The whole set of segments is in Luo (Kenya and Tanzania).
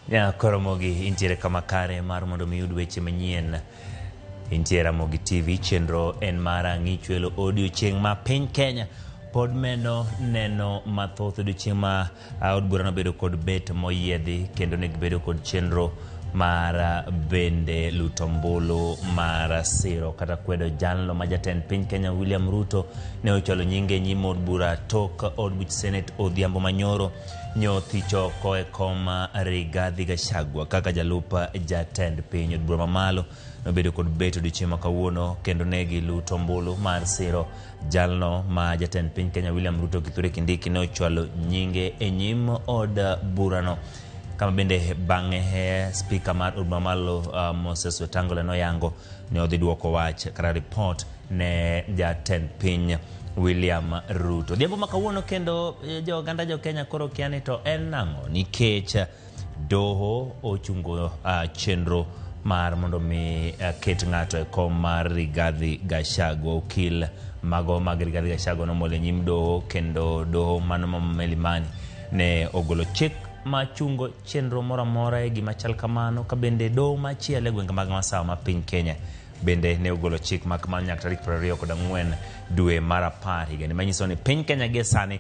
Ya, koro Ramogi intiere kama kare mar mondo mi iyud weche manyien. Intie Ramogi TV, chenro en mar Ang'ichwelo odiochieng' ma piny Kenya pod medo neno mathoth odiochieng' ma od bura nobedo kod bet moyiedhi kendo ne gibedo kod chenro mar bende luto ombulu mar siro kata kwedo jalno ma jatend piny Kenya William Ruto ne ochwalo nyinge e nyim od bura tok od buch Senate odhiambo manyoro Nyothich oko e kom Rigathi Gachagua kaka jalup jatend piny. Od bura mamalo nobedo kod bet odiochieng' ma kawuono kendo ne giluto ombulu mar siro jalno ma jatend piny Kenya William Ruto. Kithure Kindiki ne ochwalo nyinge e nyim od burano kama bende bang'e spika mar od bura mamalo Moses Wetangula noyango ni odhi duoko wach kata ripot ne jatend piny William Ruto. Odhiambo ma kawuono kendo eh, jo oganda jo Kenya koro kia ni to en nang'o nikech eh, doho ochungo uh, chenro mar mondo mi uh, ket ng'ato e kom mar Rigathi Gachagua. Okil mago mag Rigathi Gachagua nomol e nyim doho kendo doho mano ma Milimani ne ogolo chik ma chungo chenro moro amora e gima chal kamano ka bende doho machielo e gwenge mag masawa ma piny Kenya bende ne ogolo chik mak mana nyaka tarik 24 dwe mar 10 higani manyiso ni piny Kenya gie sani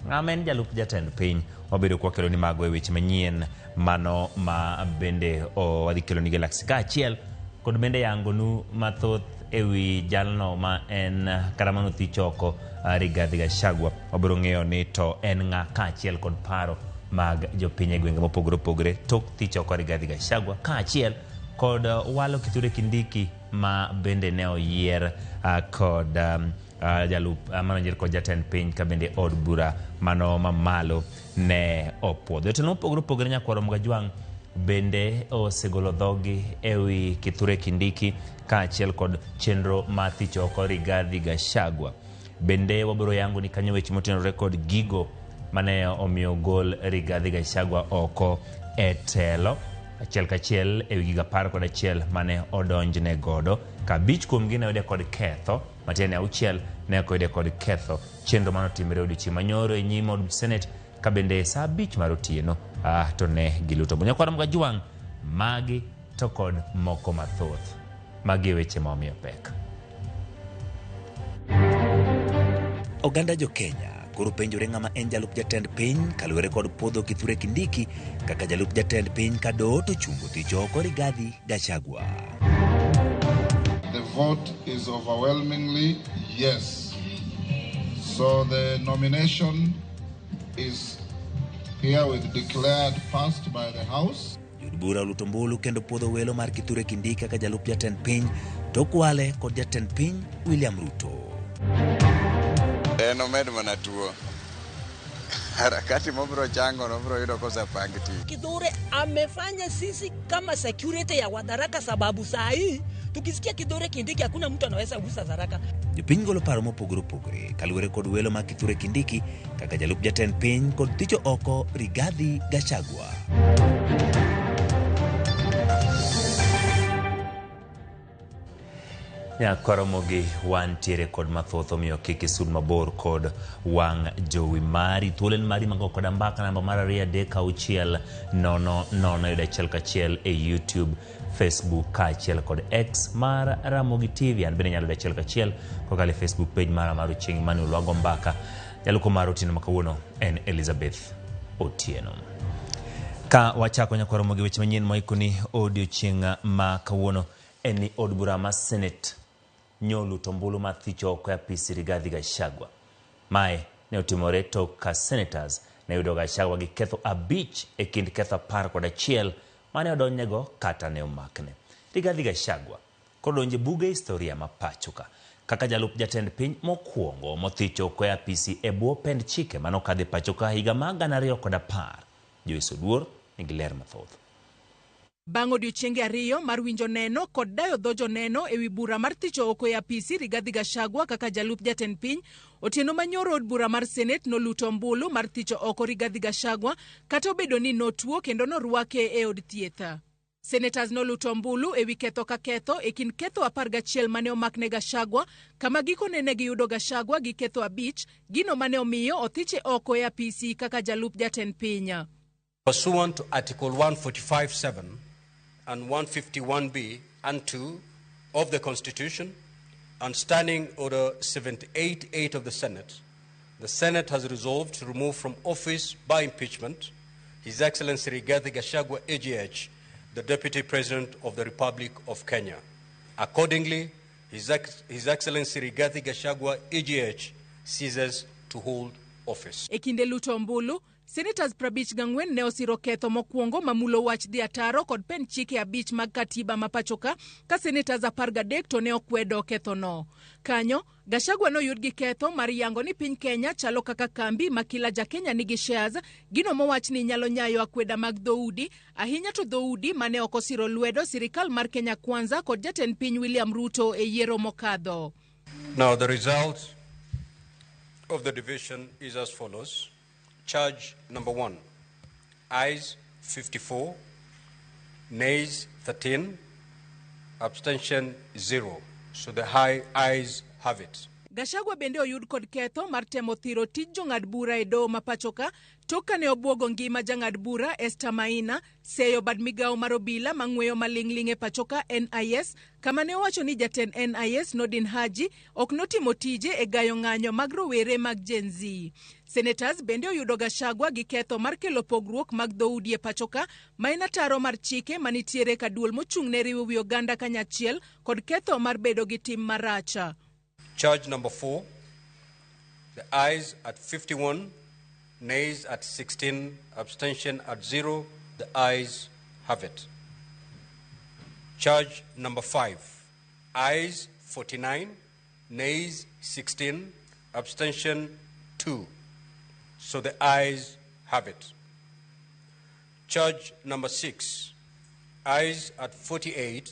ng'ama en jalup jatend piny wabedo kwakelo ni mago e weche manyien mano ma bende wadhi kelo ni Galaxy kaachiel kod bende yangonu mathoth ewi jalno ma en kata mano thich oko Rigathi Gachagua wabiro ng'eyo ni to en ng'a kaachiel kod paro mag jopiny e gwenge mopogore opogore tok thich oko Rigathi Gachagua kaachiel kod walo Kithure Kindiki ma bende ne oyier kod jalup mano oyier kod jatend piny ka bende od bura mano mamalo ne opuodho. Jotelo mopogore opogore nyakwaro Mgajwang' bende osegolo dhogi ewi Kithure Kindiki kaachiel kod chenro mar thich oko Rigathi Gachagua. Bende wabiro yango ni kanyo weche motenore kod gigo mane omiyo gol Rigathi Gachagua oko e telo achiel kachiel ewi gigo 11 mane odonjne godo ka abich kuomgi ne oyude kod ketho matiende auchiel ne ok oyude kod ketho. Chenro mane otimre odiochieng' manyoro e nyim od Senate ka bende saa abich mar otieno to ne giluto. Nyakwar Mgajwang' magi to kod moko mathoth. Magi e weche ma omiyo pek. Oganda jo Kenya koro penjore ng'ama en jalup jatend piny kaluwore kod puodho Kithure Kindiki kaka jalup jatend piny ka doho to chungo tich oko Rigathi Gachagua. The vote is overwhelmingly yes. So the nomination is herewith declared passed by the House. Jood bura oluto ombulu kendo puodho welo mar Kithure Kindiki kaka jalup jatend piny tok wale kod jatend piny William Ruto. En omed mana tuo. Harakati mobiro chango no biro yudo kosepang tich. Kithure amefanya sisi kama security ya Wadaraka, sababu saa hii tukisikia Kithure Kindiki hakuna mtu anaweza gusa Tharaka. Jopiny golo paro mopogore opogore kaluwore kod welo mar Kithure Kindiki kaka jalup jatend piny kod thicho oko Rigathi Gachagua. Nyakwaromogi wantiere kod mathoth omiyo kik isud mabor kod wang' jowi mari. Thuolo en mari mago koda mbaka namba mar 2 3 6 0 0 yudo achiel kachiel e YouTube, Facebook kaachiel kod X mar Ramogi TV. An bende inyalo yudo achiel kachiel kokalo e Facebook page mara mar Ochieng' Emmanuel wago mbaka. Jalupo mar otieno ma kawuono en Elizabeth Otieno. Ka wachako nyakwaromo gi weche manyien moikoni odiochieng' ma kawuono en ni od bura ma Senate nyoluto ombulu mar thicho oko e apisi Rigathi Gachagua. Mae ne otimore tok ka senators ne yudo Gachagua gi ketho abich e kind ketho 11 mane odonjnego kata ne omakne. Rigathi Gachagua koro donjo e buge historia ma pachoka kaka jalup jatend piny mokwongo mothicho oko e apisi e bwo pend chike mane okadho e pachoka higa mar 2010. Joyce Oduor nigi ler mathoth. Bang' odiochienge ariyo mar winjo neno kod dayo dho joneno ewi bura mar thicho oko e apisi Rigathi Gachagua kaka jalup jatend piny, otieno manyoro od bura mar Senate noluto ombulu mar thicho oko Rigathi Gachagua kata obedo ni notuo kendo norwake e od thieth. Senators noluto ombulu ewi ketho ka ketho e kind ketho 11 mane omakne Gachagua, kama gikone ne giyudo Gachagua gi ketho abich, gino mane omiyo othiche oko e apisi kaka jalup jatend piny. Pursuant to Article 145.7 and 151B and 2 of the Constitution and Standing Order 78.8 of the Senate, the Senate has resolved to remove from office by impeachment His Excellency Rigathi Gachagua AGH, the Deputy President of the Republic of Kenya. Accordingly, His Excellency Rigathi Gachagua AGH ceases to hold office. E kinde luto ombulu, Senators 54 ne osiro ketho mokwongo mamulo wach dhi ataro kod pen chike 5 mag katiba ma pachoka ka Senators 13 to ne okwedo kethono. Kanyo, Gachagua noyud gi ketho mar yango ni piny Kenya chalo kaka kambi ma kila ja Kenya nigi shares, gino mowach ni nyalo nyayo akweda mag dhoudi, ahinya to dhoudi mane ok osiro lwedo sirikal mar Kenya Kwanza kod jatend piny William Ruto e yiero mokadho. Now the result of the division is as follows. Charge number 1, ayes 54, nays 13, abstention 0. So the high ayes have it. Gachagua bende oyud kod ketho mar temo thiro tij jong'ad bura e doho ma pachoka tok kane obwogo ngima jang'ad bura Esther Maina, seyo bad migawo mar obila mang'weyo maling'ling' e pachoka NIS, kama ne owacho ni jatend NIS Nordin Haji ok notimo tije e gayo ng'anyo mag rowere mag Gen Z. Senators bende oyudo Gachagua gi ketho mar kelo pogruok mag dhoudi e pachoka ma en ataro mar chike manitiere ka duol mochung' ne riwo wi oganda kanyachiel kod ketho mar bedo gi tim maracha. Charge number 4, the ayes at 51, nays at 16, abstention at 0, the ayes have it. Charge number 5, ayes 49, nays 16, abstention 2. So the ayes have it. Charge number 6, ayes at 48,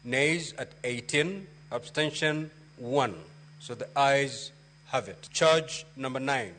nays at 18, abstention 1. So the ayes have it. Charge number 9,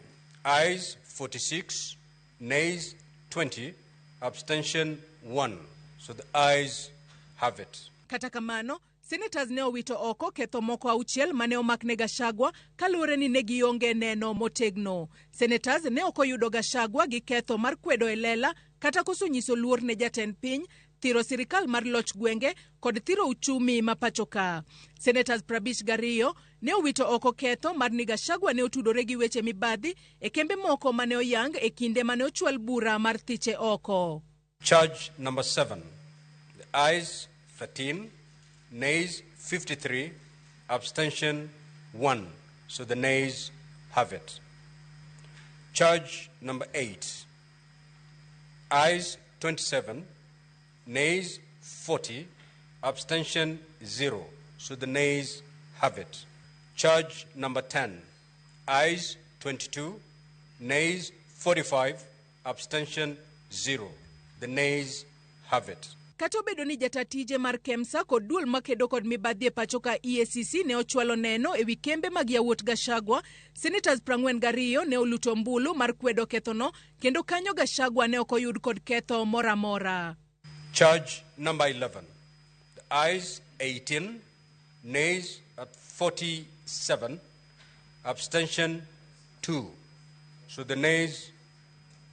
ayes 46, nays 20, abstention 1. So the ayes have it. Kata kamano, Senators ne owito oko ketho moko 6 mane omakne Gachagua kaluwore ni ne gionge neno motegno. Senators ne ok oyudo Gachagua gi ketho mar kwedo e lela kata koso nyiso luor ne jatend piny, thiro sirikal mar loch gwenge kod thiro uchumi ma pachoka. Senators 52 ne owito oko ketho mar ni Gachagua ne otudore gi weche mibadhi e kembe moko mane oyang e kinde mane ochwal bura mar thiche oko. Charge number 7, the ayes 13, nays 53, abstention 1. So the nays have it. Charge number 8, ayes 27, nays 40, abstention 0. So the nays have it. Charge number 10, ayes 22, nays 45, abstention 0. The nays have it. Kata obedo ni jata tije mar KEMSA kod duol makedo kod mibadhi e pachoka EACC ne ochwalo neno ewi kembe mag yawuot Gachagua, Senators 42 ne oluto ombulu mar kwedo kethono kendo kanyo Gachagua ne ok oyud kod ketho moro amora. Charge number 11, the ayes 18, nays at 47, abstention 2. So the nays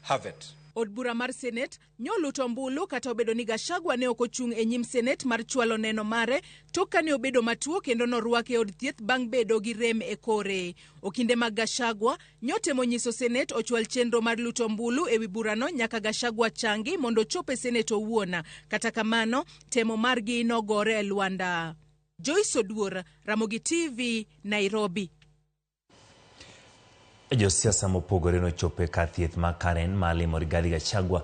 have it. Od bura mar Senate nyoluto ombulu kata obedo ni Gachagua ne ok ochung' e nyim Senate mar chwalo neno mare tok kane obedo matuo kendo norwake e od thieth bang' bedo gi rem e kore. Okinde mag Gachagua nyotemo nyiso Senate ochwal chenro mar luto ombulu ewi burano nyaka Gachagua changi mondo ochop e Senate owuon. Kata kamano, temo margi nogore e lwanda. Joyce Oduor, Ramogi TV, Nairobi. Josiasa mopogore nochopo e kar thieth ma Karen mar limo Rigathi Gachagua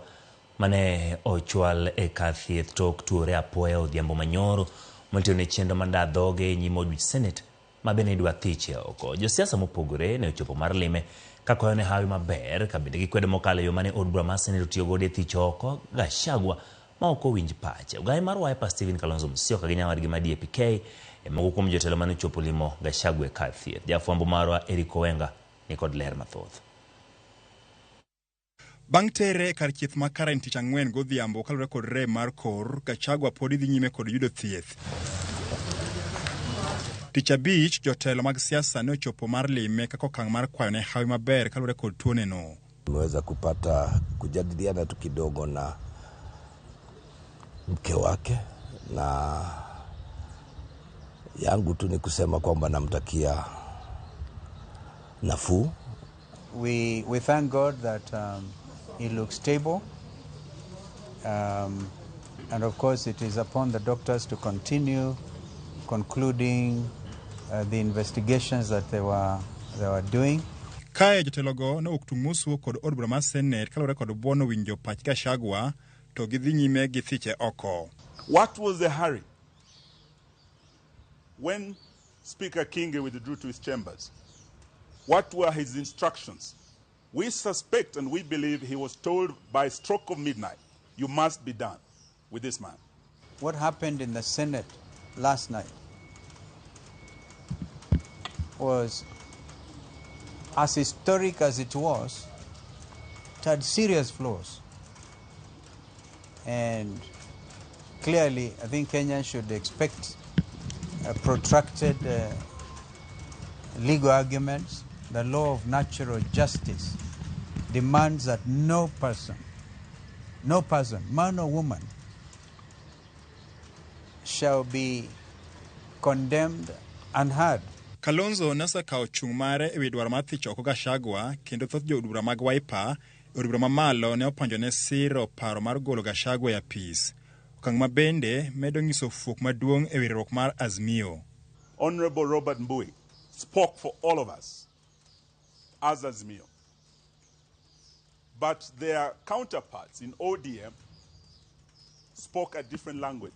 mane ochwal e kar thieth tok tuore apoya odhiambo manyoro motiyo ne chenro mar daa dhoge e nyim od buch Senate ma bende idwa thiche oko. Josiasa mopogore ne ochopo mar lime ka kwayo ne hawi maber ka bende gikwedo mokalo e yo mane od bura mar Senate otiyo godo e thicho oko Gachagua ma ok owinj pache. Ogaye mar Wiper Stephen Kalonzo Musyoka gi nyawadgi ma DAP-K e moko kuom jotelo mane ochopo limo Gachagua e kar thieth. Jafwambo marwa Eric Owenga ni kod ler mathoth. Bang' tere e kar thieth ma Karen tich ang'wen godhiambo kaluwore kod rem mar kor, Gachagua pod dhi nyime kod yudo thieth. Tich abich, jotelo mag siasa ne ochopo mar lime kaka okang' mar kwayo ne hawi maber kaluwore kod tuoneno. Tumeweza kupata kujadiliana tu kidogo na mke wake, na yangu tu ni kusema kwamba namtakia nafuu. We thank God that he looks stable. And of course, it is upon the doctors to continue concluding the investigations that they were doing. Kae jotelogo ne owuok tung' mosuo kod od bura mar Senate kaluwore kod buono winjo pach Gachagua to gidhi nyime gi thiche oko. What was the hurry when Speaker Kingi withdrew to his chambers? What were his instructions? We suspect and we believe he was told by stroke of midnight, "You must be done with this man." What happened in the Senate last night was as historic as it was, it had serious flaws. And clearly, I think Kenyans should expect protracted legal arguments. The law of natural justice demands that no person, man or woman, shall be condemned unheard. Kalonzo ne osekawo chung' mare ewi dwaro mar thicho oko Gachagua kendo thoth jood bura mag Wiper e od bura mamalo ne opanjone siro paro mar golo Gachagua e apis. Okang' ma bende medo nyiso fuok maduong' ewi riwruok mar Azimio. Honorable Robert Mbui spoke for all of us as Azimio. But their counterparts in ODM spoke a different language.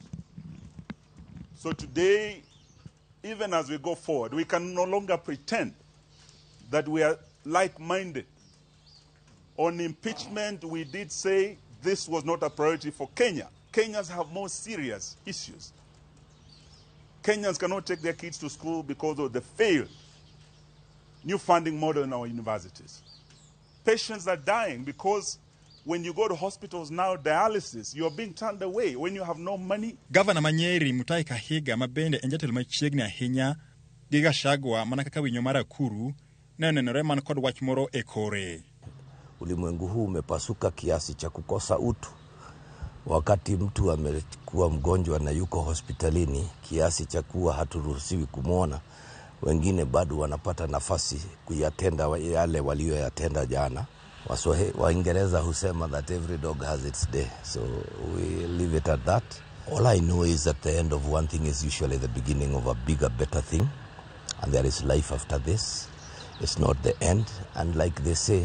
So today, even as we go forward, we can no longer pretend that we are like minded. On impeachment, we did say this was not a priority for Kenya. Kenyans have more serious issues. Kenyans cannot take their kids to school because of the failed new funding model in our universities. Patients are dying because when you go to hospitals now, dialysis, you're being turned away when you have no money. Gavana ma Nyeri Mutahi Kahiga ma bende en jatelo machiegni ahinya gi Gachagua mana kaka winyo mar akuru ne onenore man kod wach moro e kore. Ulimwengu huu umepasuka kiasi cha kukosa utu. Wakati mtu amekuwa mgonjwa na yuko hospitalini kiasi cha kuwa haturuhusiwi kumwona, wengine bado wanapata nafasi kuyatenda yale waliyoyatenda jana. Waswahi, Waingereza husema that every dog has its day, so we leave it at that. All I know is that the end of one thing is usually the beginning of a bigger, better thing, and there is life after this. It's not the end, and like they say,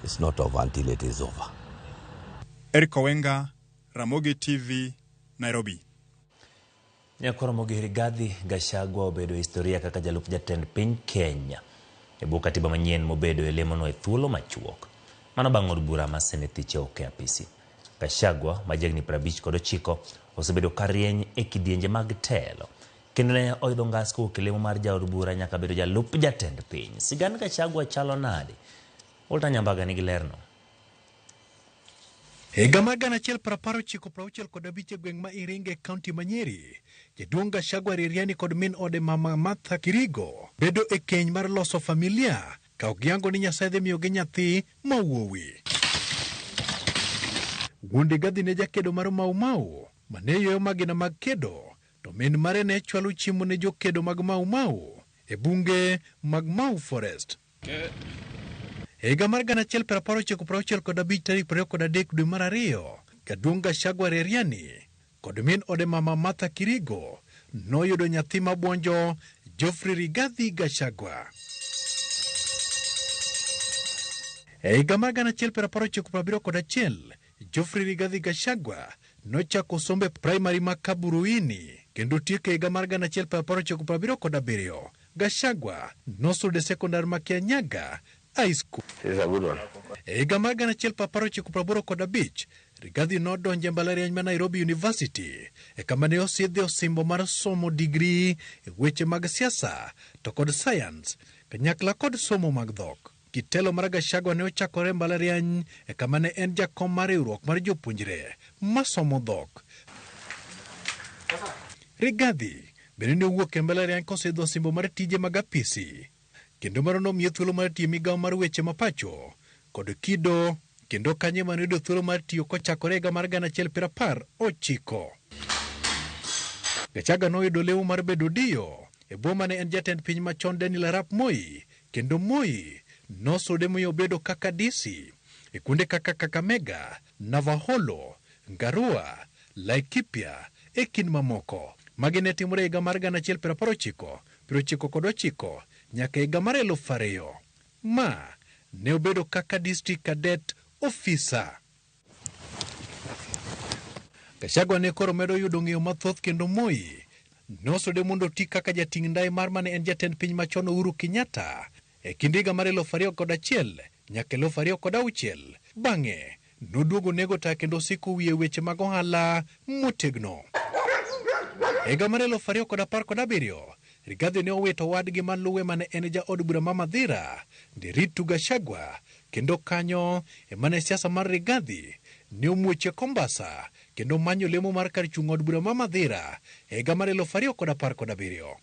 it's not over until it is over. Eric Owenga, Ramogi TV, Nairobi. Nyakoro Ramogi Rigathi Gachagua obedo e historia kaka jalup jatend piny Kenya e bwo katiba manyien mobedo e lemono e thuolo machuok. Mano bang' od bura ma Senate thiche oko e apisi. Gachagua ma jahigni 59 osebedo ka rieny e kidienje mag telo kendo ne oidho ngas kowuok e lemo mar jaod bura nyaka bedo jalup jatend piny. Sigand Gachagua chalo nade? Walter Nyambaga nigi lerno. Higa mar 1995 e gweng' ma Iringa e kaunti ma Nyeri, jaduong' Gachagua Reriani kod min ode Mama Martha Kirigo bedo e keny mar loso familia ka ok giyango ni Nyasaye dhi miyogi nyathi ma wuowi. Wuon Rigathi ne jakedo mar Mau Mau mane yweyo magina mag kedo to min mare ne chwalo chiemo ne jokedo mag Mau Mau e bunge mag Mau Forest. E higa mar 1995 tarik 23 dwe mar ariyo, jaduong' Gachagua Reriani kod min ode Mama Martha Kirigo noyudo nyathi mabuonjo Geoffrey Rigathi Gachagua. E higa mar 1971, Geoffrey Rigathi Gachagua nochako sombe primary ma Kaburuini kendo tieko e higa mar 1997. Gachagua nosudo e sekondar ma Kianyaga High School. E higa mar 1985, Rigathi nodonjo e mbalariany ma Nairobi University e kama ne osidhe osimbo mar somo digri e weche mag siasa to kod science kanyakla kod somo mag dhok. Kitelo mar Gachagua ne ochakore e mbalariany e kama ne en jakom mar riwruok mar jopuonjre masomo dhok. Rigathi bende ne owuok e mbalariany kosidho osimbo mar tije mag apisi kendo mano nomiye thuolo mar tiyo e migawo mar weche mapacho kod kod kido kendo kanyo ema noyudo thuolo mar tiyo kochakore higa mar 1990. Gachagua noyudo lemo mar bedo dio e bwo mane en jatend piny machon Daniel Arap Moi, kendo Moi nosude mi obedo kaka DC e kuonde kaka Kakamega, Navaholo, Ngarua, Laikipia e kind mamoko. Magi ne timore higa mar 1999 nyaka higa mar 2000. Ma ne obedo kaka District Cadet Officer. Gachagua ne koro medo yudo ng'eyo mathoth kendo Moi nosude mondo oti kaka jating' ndai mar mane en jatend piny machon Uhuru Kenyatta e kind higa mar 2001 nyaka 2006. Bang'e noduogo nego taya kendo osiko wiye weche mag ohala motegno. Higa mar 2017, Rigathi ne owito owadgi maluwe mane en jaod bura ma Mathira, Ndiritu Gachagua, kendo kanyo ema ne siasa mar Rigathi ne omuoche Kombasa kendo manyo lemo mar kar chung' od bura ma Mathira e higa mar 2017.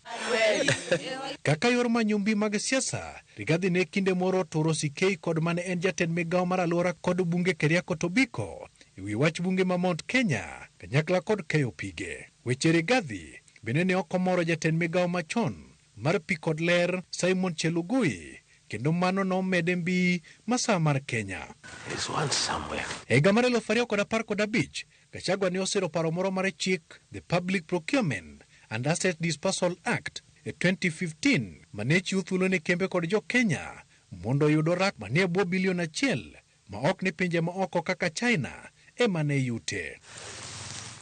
Kaka yor manyo mbi mag siasa, Rigathi ne kinde moro oturo sikei kod mane en jatend migawo mar alwora kod bunge Keriako Tobiko e wi wach bunge ma Mount Kenya kanyakla kod keyo pige. Weche Rigathi bende ne ok omoro jatend migawo machon mar pi kod ler Simon Chelugui, kendo mano nomede mbi masawa mar Kenya. E higa mar 2015, Gachagua ne osiro paro moro mar chik The Public Procurement and Asset Dispersal Act e 2015 mane chiwo thuolo ne kembe kod jo Kenya mondo oyud orak manie bwo bilion 1 ma ok ni pinje ma oko kaka China ema ne yute.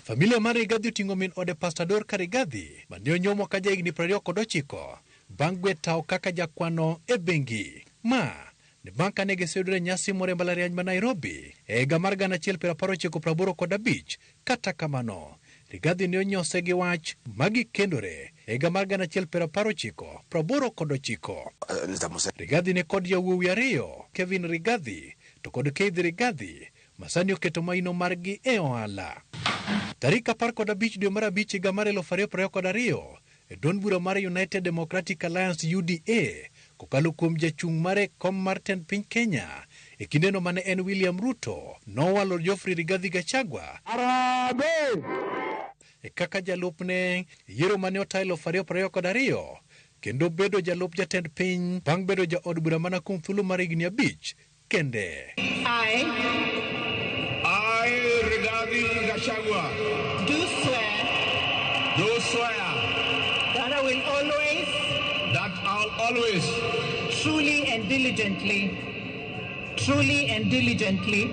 Familia mar Rigathi oting'o min ode Pastor Dorka Rigathi mane onyuomo ka jahigni 29 bang' gwe tawo kaka jakwano e bengi. Ma ne bang' kane giseyudore nyasi moro e mbalariany ma Nairobi e higa mar 1985. Kata kamano, Rigathi ne onyose gi wach ma gikendore e higa mar 1989. Rigathi ne kod yawuowi ariyo, Kevin Rigathi to kod Keith Rigathi, ma sani oketo maino margi e ohala. Tarik 15 dwe mar 5 higa mar 2022, e duond bura mar United Democratic Alliance UDA kokalo kuom jachung' mare kom mar tend piny Kenya e kindeno mane en William Ruto nowalo Geoffrey Rigathi Gachagua e kaka jalupne yiero mane ota 2022 kendo bedo jalup jatend piny bang' bedo jaod bura mana kuom thuolo mar higni 5 kende. I Rigathi Gachagua do swear that I will always truly and diligently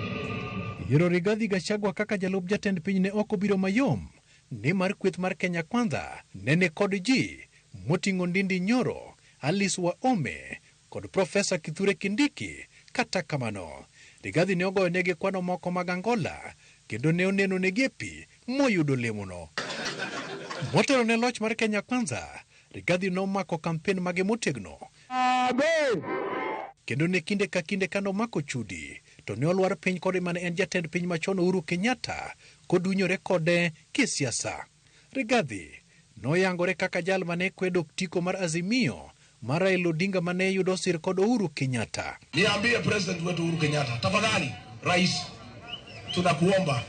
Yiero Rigathi Gachagua kaka jalup jatend piny ne ok obiro mayom nimar kweth mar Kenya Kwanza nene kod ji moting'o Ndindi Nyoro, Alice Waome kod Profesa Kithure Kindiki. Kata kamano, Rigathi ne ogoyo negi kwano moko mag Angola kendo ne oneno negi e pi moyudo lemono. Motelo ne loch mar Kenya Kwanza, Rigathi nomako kampen mage motegno kendo ne kinde ka kinde kanomako chudi to ne olwar piny kod mane en jatend piny machon Uhuru Kenyatta kodunyore kode kisiasa. Rigathi noyangore kaka jal mane kwedo tiko mar Azimio mar Raila Odinga mane yudo sir kod Uhuru Kenyatta. Niambie president wetu Uhuru Kenyatta, tafadhali rais, tunakuomba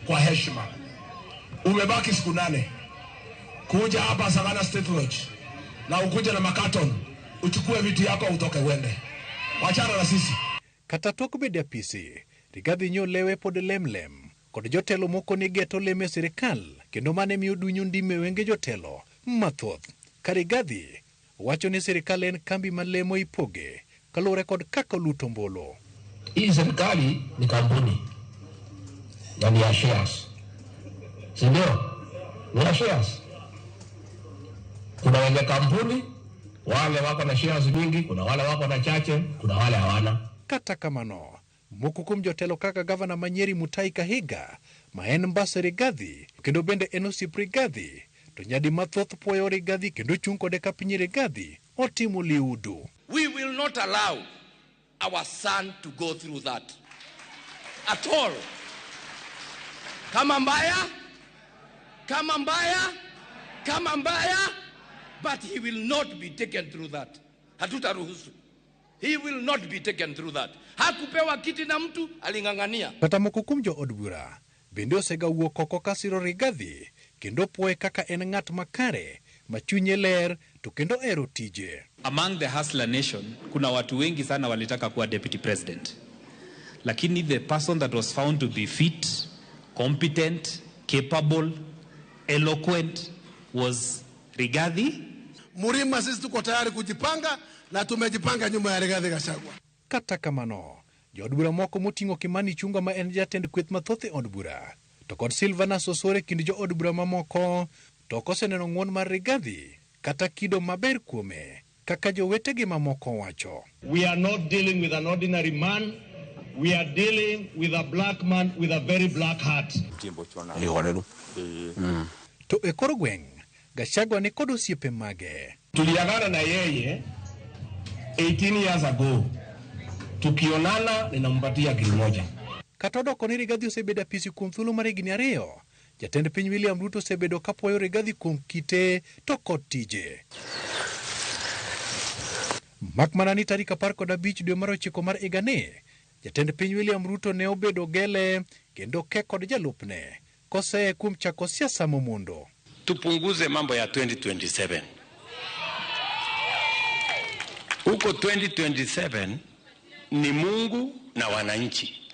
kwa heshima, umebaki siku 8 kuja hapa Sagana State Lodge na ukuje na makaton, uchukue vitu yako utoke uende, wachana na sisi. Kata tok bedo e apisi, Rigathi nyo lewe pod lemlem kod jotelo moko ne geto lem e sirikal kendo mane miyo dunyo ndime wenge jotelo mathoth. Ka Rigathi wacho ni sirikal en kambi ma lemo ipoge kaluwore kod kaka oluto ombulu. Hii serikali ni kampuni na ni ya shares, si ndio? Ni ya shares. Kuna wenye kampuni wale wako na shares mingi, kuna wale wako na chache, kuna wale hawana. Kata kamano, moko kuom jotelo kaka gavana ma Nyeri Mutahi Kahiga ma en mbase Rigathi kendo bende en osiep Rigathi to nyadi mathoth puoyo Rigathi kendo chung' kode ka piny Rigathi otimo liudu. We will not allow our son to go through that at all. Kama mbaya, kama mbaya, kama mbaya, but he will not be taken through that. Hatutaruhusu. He will not be taken through that. Hakupewa kiti na mtu, aling'ang'ania. Kata moko kuom jo od bura bende osegawuok oko ka siro Rigathi kendo puoye kaka en ng'at makare ma chunye ler to kendo ohero tije. Among the Hustler Nation kuna watu wengi sana walitaka kuwa deputy president, lakini the person that was found to be fit, competent, capable, eloquent was Rigathi. Murima sisi tuko tayari kujipanga na tumejipanga nyuma ya Rigathi Gachagua. Kata kamano, jood bura moko moting'o Kimani Ichung'wa ma en jatend kweth mathoth e od bura to kod Silvanus Osore kind jood bura mamoko to ok oseneno ng'won mar Rigathi kata kido maber kuome kaka jowetegi mamoko wacho. We are not dealing with an ordinary man. We are dealing with a black man with a very black heart. To e kor gweng', Gachagua ni kod osiepe mage. Tuliagana na yeye 18 years ago. Tukionana ninampatia giri moja. Kata odoko ni Rigathi osebedo apisi kuom thuolo mar higni 2, jatend piny William Ruto osebedo kapuoyo Rigathi kuom kite to kod tije. Mak mana ni tarik 15 dwe mar 9 mar higani, jatend piny William Ruto ne obedo gele kendo ke kod jalupne koseye kuom chako siasa momondo. Tupunguze mambo ya 2027. Huko 2027 ni Mungu na wananchi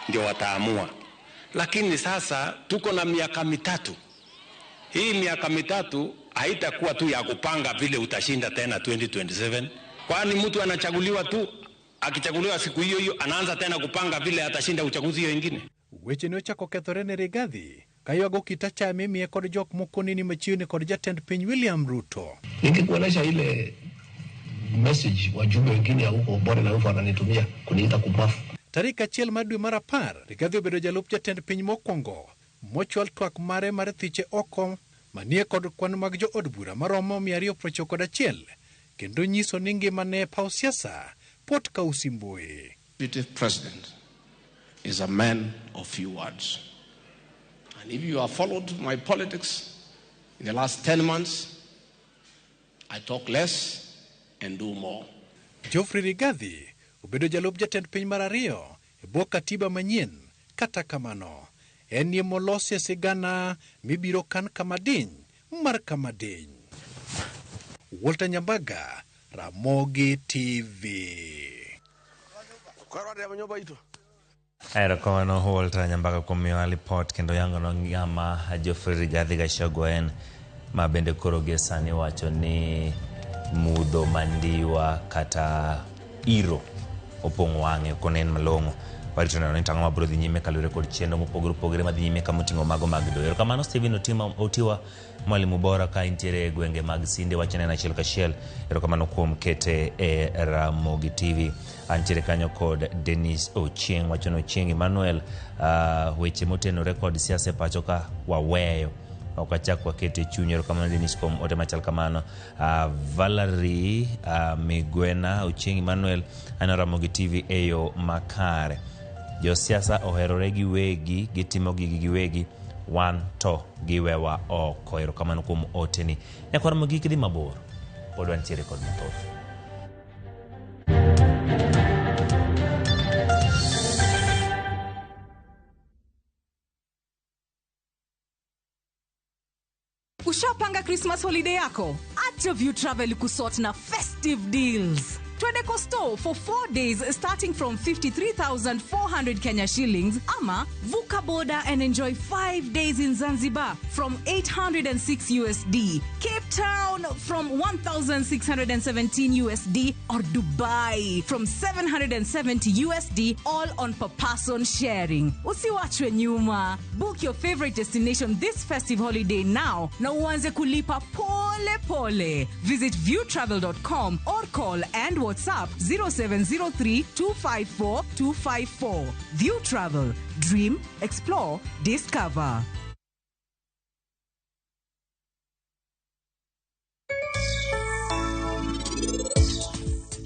ndio wataamua. Lakini sasa tuko na miaka 3. Hii miaka 3 haitakuwa tu ya kupanga vile utashinda tena 2027. Kwani mtu anachaguliwa tu, akichaguliwa siku hiyo hiyo anaanza tena kupanga vile atashinda uchaguzi hiyo ingine. Weche ne ochako kethore ne Rigathi kaywago kita chame miye kod jok moko ni machiegni kod jatend piny William Ruto. Nikikuonesha ile message wajumbe wengine huko Bore na huko wananitumia kuniita kubafu. Tarik 1 mar dwe mar 10, Rigathi obedo jalup jatend piny mokwongo mochwal twak mare mar thiche oko manie kod kwan mag jood bura maromo 291 kendo nyiso ni ngimane e paw siasa pot ka usimbui. Deputy President is a man of few words. And if you have followed my politics in the last 10 months, I talk less and do more. Geoffrey Rigathi obedo jalup jatend piny mar 2 e bwo katiba manyien. Kata kamano, en ye molosi e sigana mibiro kan kama diny mar kama diny. Walter Nyambaga, Ramogi TV. Erokamano Walter Nyambaga kuom miyowa lipot kendo yango ng'ama Geoffrey Rigathi Gachagua en ma bende koro gie sani wacho ni mudho mandiwa kata iro opong'o wang'e ok onen malong'o. Warito neno ni tang'o mabiro dhi nyime kaluwore kod chenro mopogore opogore madhi nyime kamoting'o mago mag doho. Erokamano Stephen Otiwa, mwalimu bora ka intiere e gwenge mag Sinde, wachane en achiel kachiel. Erokamano kuom kete e Ramogi TV. Antiere kanyo kod Dennis Ochieng, wacho ni Ochieng Emmanuel, weche motenore kod siasa e pacho ka waweyo. Ok wachak wakete chuny. Erokamano Dennis kuom ote machal kamano. Valerie Migwena, Ochieng Emmanuel, aneno Ramogi TV e yo makare. Josiasa oherore giwegi, gitimo gigi giwegi, wan to giwewa oko. Erokamano kuom oteni. Nyakwar Ramogi kik dhi mabor, pod wantiere kod mathoth. Ushapanga Christmas holiday yako? Acha View Travel kusort na festive deals. Twende Coasto for 4 days starting from 53,400 Kenya shillings, ama vuka border and enjoy 5 days in Zanzibar from 806 USD, Cape Town from 1,617 USD, or Dubai from 770 USD, all on per person sharing. Usiwachwe nyuma. Book your favorite destination this festive holiday now na uanze kulipa pole pole. Visit viewtravel.com or call and WhatsApp 0703 254 254. View Travel. Dream, explore, discover.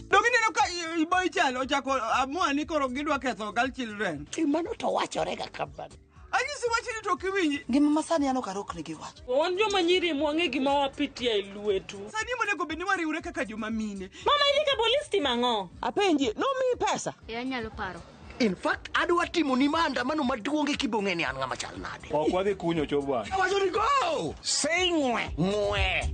Dogineno ka boy child ochako amua ni koro gidwa ketho girl children. Mano to wachore ga kamano. Anyisi wachni to ok iwinji. Ngima masani an ok arokni gi wach. Wan joma nyiri mwang'e gima wapitie e lwetu. Sani monego bed ni wariwre kaka joma mine. Mama idhi ka polis timo ang'o? Apenji, nomiyi pesa? E anyalo paro. In fact, adwa timoni maandamano maduong' e kibong'e ni an ng'ama chal nade. Ok wadhi kunyo cho bwana. Awacho ni go! Say ng'we, ng'we.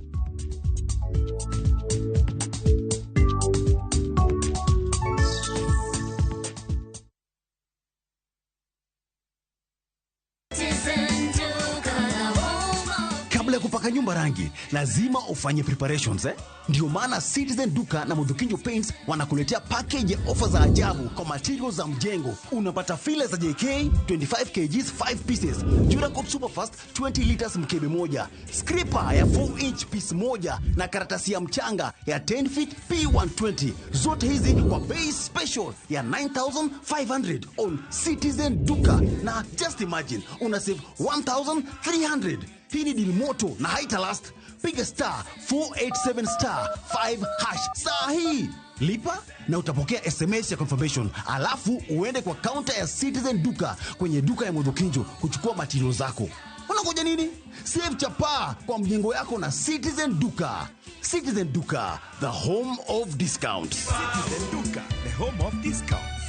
Kabla ya kupaka nyumba rangi, lazima ufanye preparations eh? Ndio maana Citizen Duka na Mudhukinjo Paints wanakuletea package ya ofa za ajabu kwa materials za mjengo. Unapata file za JK 25 kgs 5 pieces, Duracoat Superfast 20 liters mkebe moja, scraper ya 4 inch piece moja na karatasi ya mchanga ya 10 feet P120. Zote hizi kwa bei special ya 9500 on Citizen Duka, na just imagine una save 1300. Hii ni deal moto na haitalast. Piga star 487 star 5 hash saa hii, lipa na utapokea SMS ya confirmation, alafu uende kwa counter ya Citizen Duka kwenye duka ya Mudhukinjo kuchukua material zako. Unangoja nini? Save chapaa kwa mjengo yako na Citizen Duka. Citizen Duka, the home of discounts. Citizen Duka, the home of discounts.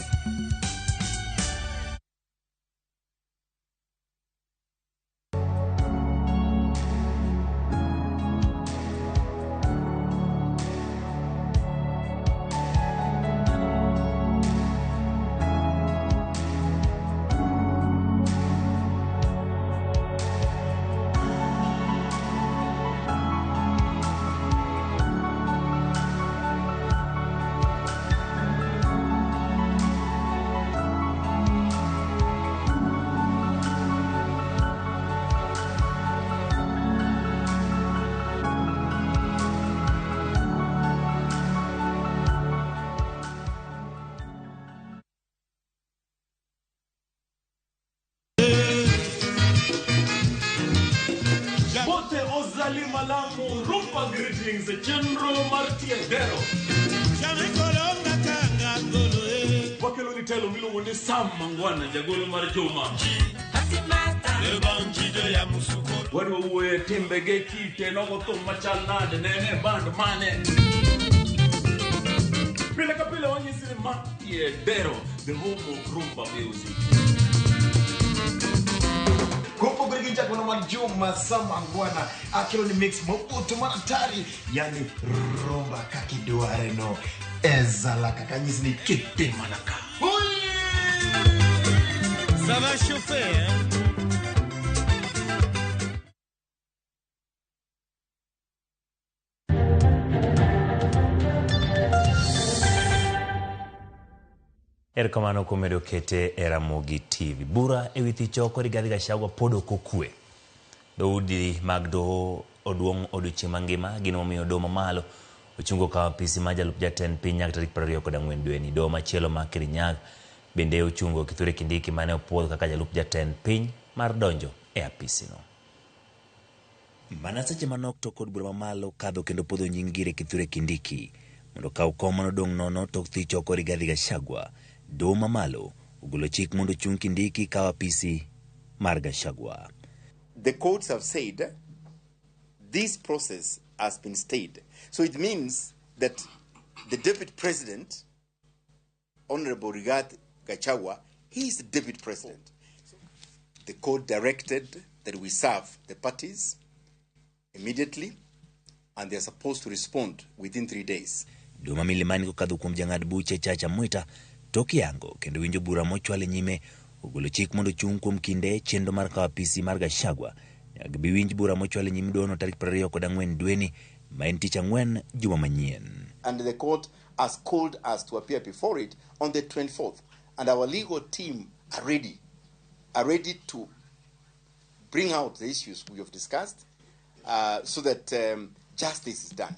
Bote Ozali Malamu, Rumba greetings, General Martiedero. Wakelo ni telo miluongo ni Sam Mangwana, jagolo mar Joma. Wadwa wuoyo e timbege kite nogo thum machal nade nene band mane. Pile ka pile wanyisi ni Martiedero, the home of rumba music. Kopogore gi jagono mar Juma Sam Mangwana akelo ni mix mopoto mar atari, yani rumba kaka idware no ezala kaka nyisi ni kete mana ka. Ça va chauffer, hein? Erokamano kuom medo kete e Ramogi TV. Bura ewi thich oko Rigathi Gachagua pod ok okwe. Dhoudi mag doho oduong' odiochieng' mangima gino momiyo doho mamalo ochungo kawo apisi mar jalup jatend piny nyaka tarik 24 dweni. Doho machielo ma Kirinyaga bende ochungo Kithure Kindiki mane opuodh kaka jalup jatend piny mar donjo e apisino. Mana seche manok tok od bura mamalo kadho kendo puodho nying gire Kithure Kindiki mondo okaw kom manodong' nono tok thich oko Rigathi Gachagua. Doho mamalo ogolo chik mondo ochung Kindiki kawo apisi mar Gachagua. The courts have said this process has been stayed. So it means that the deputy president, Honorable Rigathi Gachagua, he is the deputy president. The court directed that we serve the parties immediately, and they are supposed to respond within 3 days. Doho ma Milimani kokadho kuom jang'ad buche Chacha Mwita tok yango kendo winjo bura mochwal e nyime ogolo chik mondo ochung kuom kinde chenro mar kawo apisi mar Gachagua nyaka bi winj bura mochwal e nyim dohono tarik 24 dweni ma en tich ang'wen juma manyien. And the court has called us to appear before it on the 24th, and our legal team are ready to bring out the issues we have discussed so that justice is done.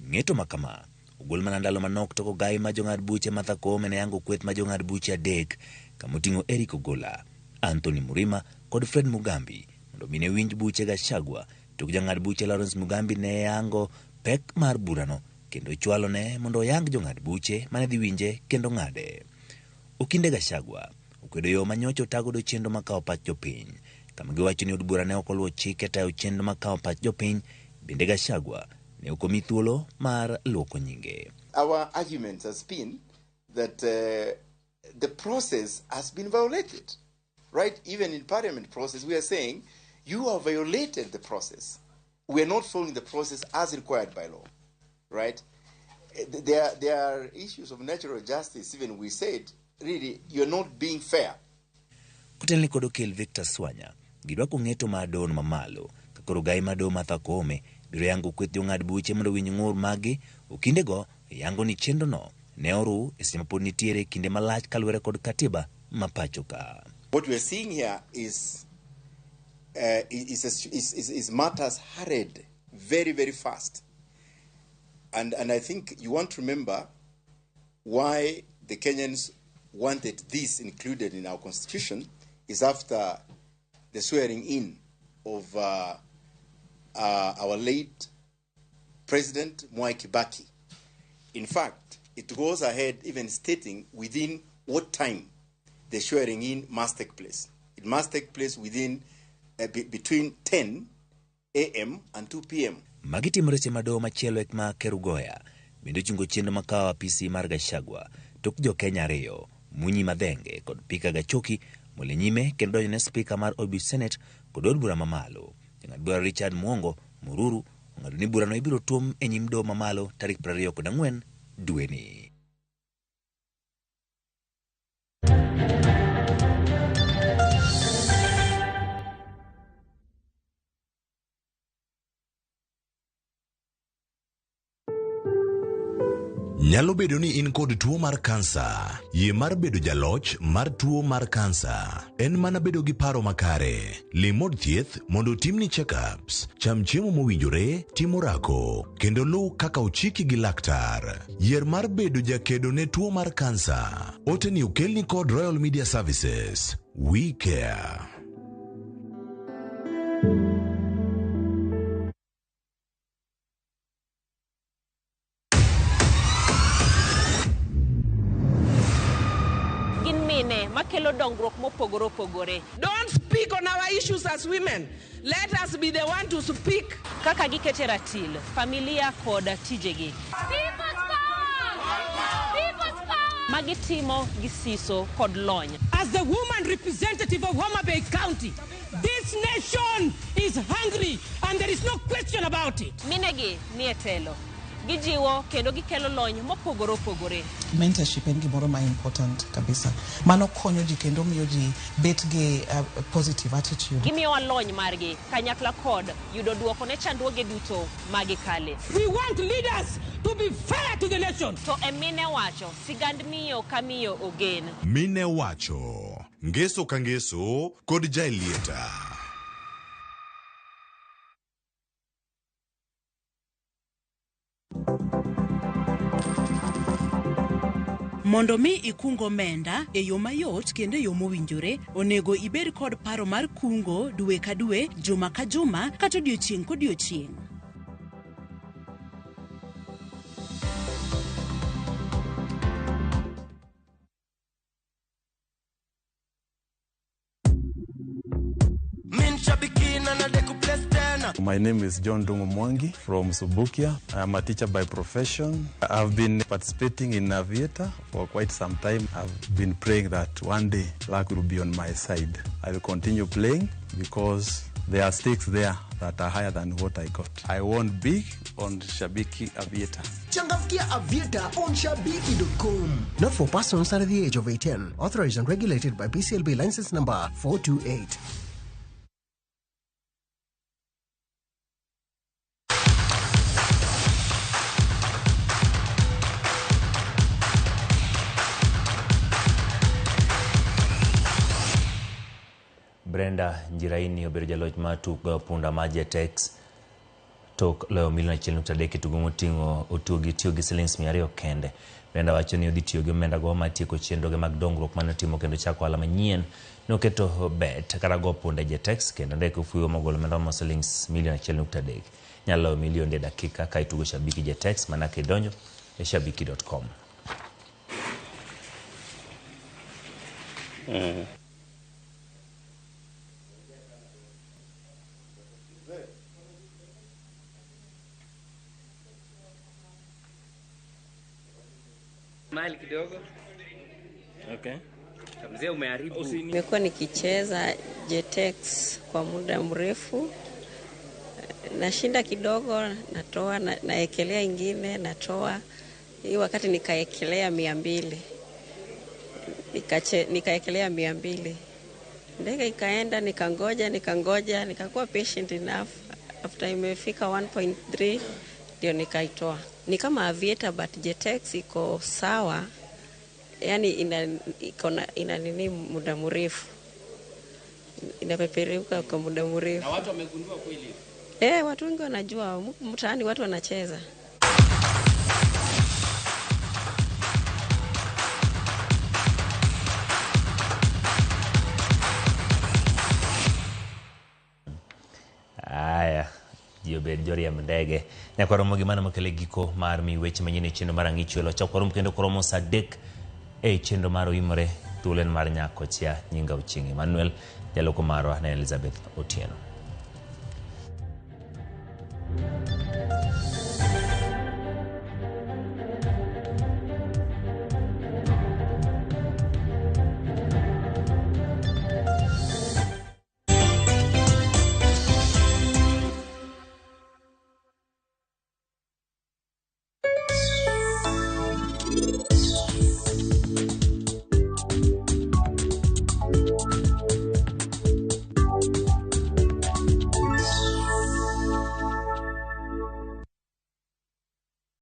Ng'eto makama ogol mana ndalo manok tok ogai ma jong'ad buche Martha Koome ne yango kweth ma jong'ad buche adek kamoting'o Eric Ogola, Anthony Murima kod Fred Mugambi mondo mine winj buche Gachagua tok jang'ad buche Lawrence Mugambi ne yango pek mar burano kendo chwalo ne mondo oyang jong'ad buche mane dhi winje kendo ng'ade. Okinde Gachagua kwedo yo ma nyocha otagodo chenro makawo pach jopiny. Kama giwacho ni od bura ne ok oluwo chike tayo chenro makawo pach jopiny, bende Gachagua ne ok omi thuolo mar luoko nyinge. Our argument has been that the process has been violated, right? Even in parliament process, we are saying you have violated the process. We are not following the process as required by law, right? There are issues of natural justice. Even we said, really, you're not being fair. Kotelni kod okil Victor Swanya, girwako ng'eto mar doho mamalo ka koro gai mar doho Martha Koome biro yango kweth jong'ad buche mondo owinj ng'ur maggi. Okindego yango ni chenrono ne oru e seche ma pod nitiere kinde malach kaluwore kod katiba ma pacho ka. What we are seeing here is matters hurried very, very fast. And I think you want to remember why the Kenyans wanted this included in our constitution is after the swearing in of our late President Mwai Kibaki. In fact, it goes ahead even stating within what time the swearing in must take place. It must take place within between 10 a.m. and 2 p.m. Magi timore seche ma doho machielo ek ma Kerugoya bende ochungo chenro makawo apisi mar Gachagua tok jo Kenya ariyo Munyi Madhenge kod Pika Gachoki mole nyime kendo donjo ne spika mar od buch Senate kod od bura mamalo. Jang'ad bura Richard Mwongo Mururu ong'ado ni burano ibiro tuom e nyim doho mamalo tarik 24 dweni. Nyalo bedo ni in kod tuo mar kansa. Yie mar bedo jaloch mar tuo mar kansa en mana bedo gi paro makare. Lim od thieth mondo otimni check-ups, cham chiemo mowinjore, tim orako, kendo luw kaka ochiki gi laktar. Yier mar bedo jakedo ne tuo mar kansa. Ote ni okelni kod Royal Media Services. We care. Gin mine makelo dongruok mopogore opogore. Don't speak on our issues as women. Let us be the one to speak. Kaka gikete ratil, familia kod tijegi. Magitimo gi siso kod lony. As the woman representative of Homa Bay County, this nation is hungry and there is no question about it. Minegi ni e telo. Gijiwo kendo gikelo lony mopogore opogore. Mentorship en gimoro ma important kabisa. Mano konyo ji kendo miyo ji bet gi positive attitude. Gimiyowa lony margi kanyakla kod yudo duoko ne chandruoge duto magikale. We want leaders to be fair to the nation. To e mine wacho, sigand miyo ka miyo ogen. Mine wacho, ngeso ka ngeso kod Jaelieta. Mondo mi ikung omenda e yo mayot kendo e yo mowinjore, onego ibed kod paro mar kungo dwe ka dwe, juma ka juma, kata odiochieng' kodiochieng'. My name is John Dungu Mwangi from Subukia. I'm a teacher by profession. I've been participating in Aviator for quite some time. I've been praying that one day luck will be on my side. I will continue playing because there are stakes there that are higher than what I got. I won big on Shabiki Aviator. Changamkia Aviator on Shabiki.com. Not for persons under the age of 18. Authorized and regulated by BCLB license number 428. Brenda Njiraini obedo jaloch mar tuk goyo punda mar Jetex tok loyo milion 1.3 e tugo moting'o otugi tiyo gi silings 200 kende. Brenda wacho ni odhi tiyo gi omenda go mar tieko chenroge mag dongruok mane otimo kendo chako ohala manyien. Noketo bet kata go punda e Jetex kendo ndeke ofuyo mogolo omenda maromo silings milion 1.3. Nyalo loyo milionde e dakika ka itugo Shabiki Jetex mana kidonjo e shabiki.com. Mali kidogo. Okay. Mzee umeharibu. Nimekuwa nikicheza JetX kwa muda mrefu, nashinda kidogo, natoa naekelea ingine, natoa. Hii wakati nikaekelea 200, nikaekelea 200, ndege ikaenda, nikangoja, nikangoja, nikakuwa patient enough. After imefika 1.3 ndio nikaitoa. Ni kama Aviator but JetX iko sawa, yani ina nini muda mrefu, inapeperuka kwa muda mrefu. Na watu wamegundua kweli? Watu wengi wanajua, mtaani watu wanacheza. Aya, ji obed joriemb ndege. Nyaka waromo gi mano mokelo e giko mar mi weche manyien e chenro mar Ang'ich Welo. Chak warom kendo koromo saa 3 e chenro mar Oimore. Thuolo en mar Nyakochia, nyinga Ochieng' Emmanuel, jaloko marwa ne Elizabeth Otieno.